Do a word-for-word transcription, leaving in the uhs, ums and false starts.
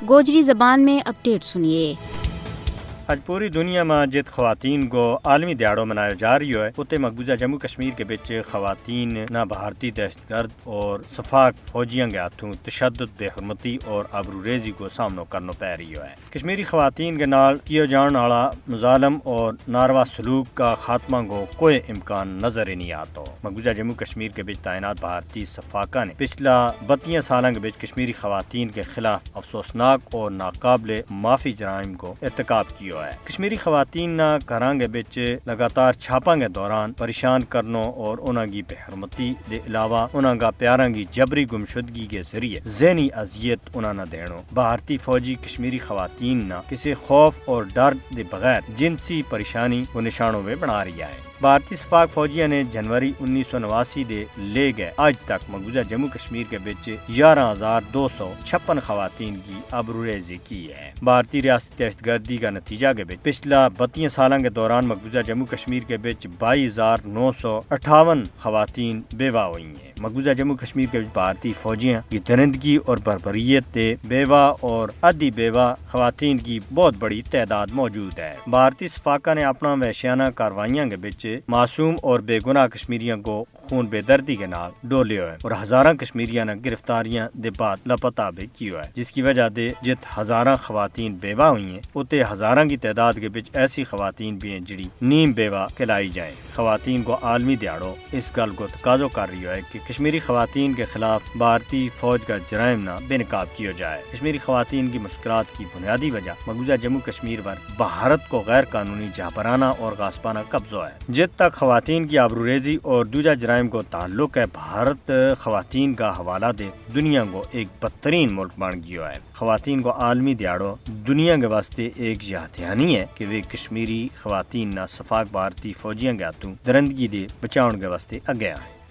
گوجری زبان میں اپڈیٹ سنیے۔ اج پوری دنیا ما جت خواتین کو عالمی دیہاڑو منایو جا رہیو ہے، اتے مقبوضہ جموں کشمیر کے بچ خواتین نا بھارتی دہشت گرد اور شفاق فوجیاں کے ہتھوں تشدد، بے حرمتی اور آبروریزی کو سامنو کرنو پے رہیو ہے۔ کشمیری خواتین کے نال کیو جان ہالا مظالم اور ناروا سلوک کا خاتمہ کو کوئی امکان نظر ہی نہیں آتو۔ مقبوضہ جموں کشمیر کے بچ تعینات بھارتی شفاقاں نے پچھلا بتیاں سالاں کے بچ کشمیری خواتین کے خلاف افسوسناک اور ناقابل معافی جرائم کو ارتکاب کیو ہے۔ کشمیری خواتین نا گھراں کے بچ لگاتار چھاپاں کے دوران پریشان کرنو اور انہاں کی بے حرمتی دے علاوہ انہاں کا پیاراں کی جبری گمشدگی کے ذریعے ذہنی اذیت انہاں نا دینو۔ بھارتی فوجی کشمیری خواتین نا کسے خوف اور ڈر دے بغیر جنسی پریشانی کو نشانو میں بنا رہیا ہے۔ بھارتی شفاق فوجیاں نے جنوری انیس سو نواسی دے لے گئے اج تک مقبوضہ جموں کشمیر کے بچ یارہ ہزار دو سو چھپن خواتین کی آبروریزی کی ہے۔ بھارتی ریاستی دہشت گردی کا نتیجہ کے بچ پچھلا بتیاں سالاں کے دوران مقبوضہ جموں کشمیر کے بچ بائی ہزار نو سو اٹھاون خواتین بیوہ ہوئی ہیں۔ مقبوضہ جموں کشمیر کے بچ بھارتی فوجیاں کی درندگی اور بربریت تے بیوہ اور ادھی بیوہ خواتین کی بہت بڑی تعداد موجود ہے۔ بھارتی شفاقاں نے اپنا وحشیانہ کاروائیاں کے بچ معصوم اور بے گناہ کشمیریاں کو خون بے دردی کے نال ڈولیو ہے اور ہزاراں کشمیریاں نا گرفتاریاں دے بعد لاپتہ بھی کیو ہے، جس کی وجہ دے جت ہزاراں خواتین بیوہ ہوئی ہیں، اتے ہزاراں کی تعداد کے بچ ایسی خواتین بھی ہیں جڑی نیم بیوہ کہلائی جائیں۔ خواتین کو عالمی دیہاڑو اس گل کو تقاضو کر رہیو ہے کہ کشمیری خواتین کے خلاف بھارتی فوج کا جرائم نا بے نقاب کیو جائے۔ کشمیری خواتین کی مشکلات کی بنیادی وجہ مقبوضہ جموں کشمیر پر بھارت کو غیر قانونی جابرانہ اور غاصبانہ قبضو ہے۔ جت تک خواتین کی آبروریزی اور دوجہ جرائم کو تعلق ہے، بھارت خواتین کا حوالہ دے دنیا کو ایک بدترین ملک بن گیو ہے۔ خواتین کو عالمی دیہاڑو دنیا کے واسطے ایک یادہانی ہے کہ ویہ کشمیری خواتین نا شفاق بھارتی فوجیاں کے ہتھوں درندگی دے بچاؤن کے واسطے اگے آئیں۔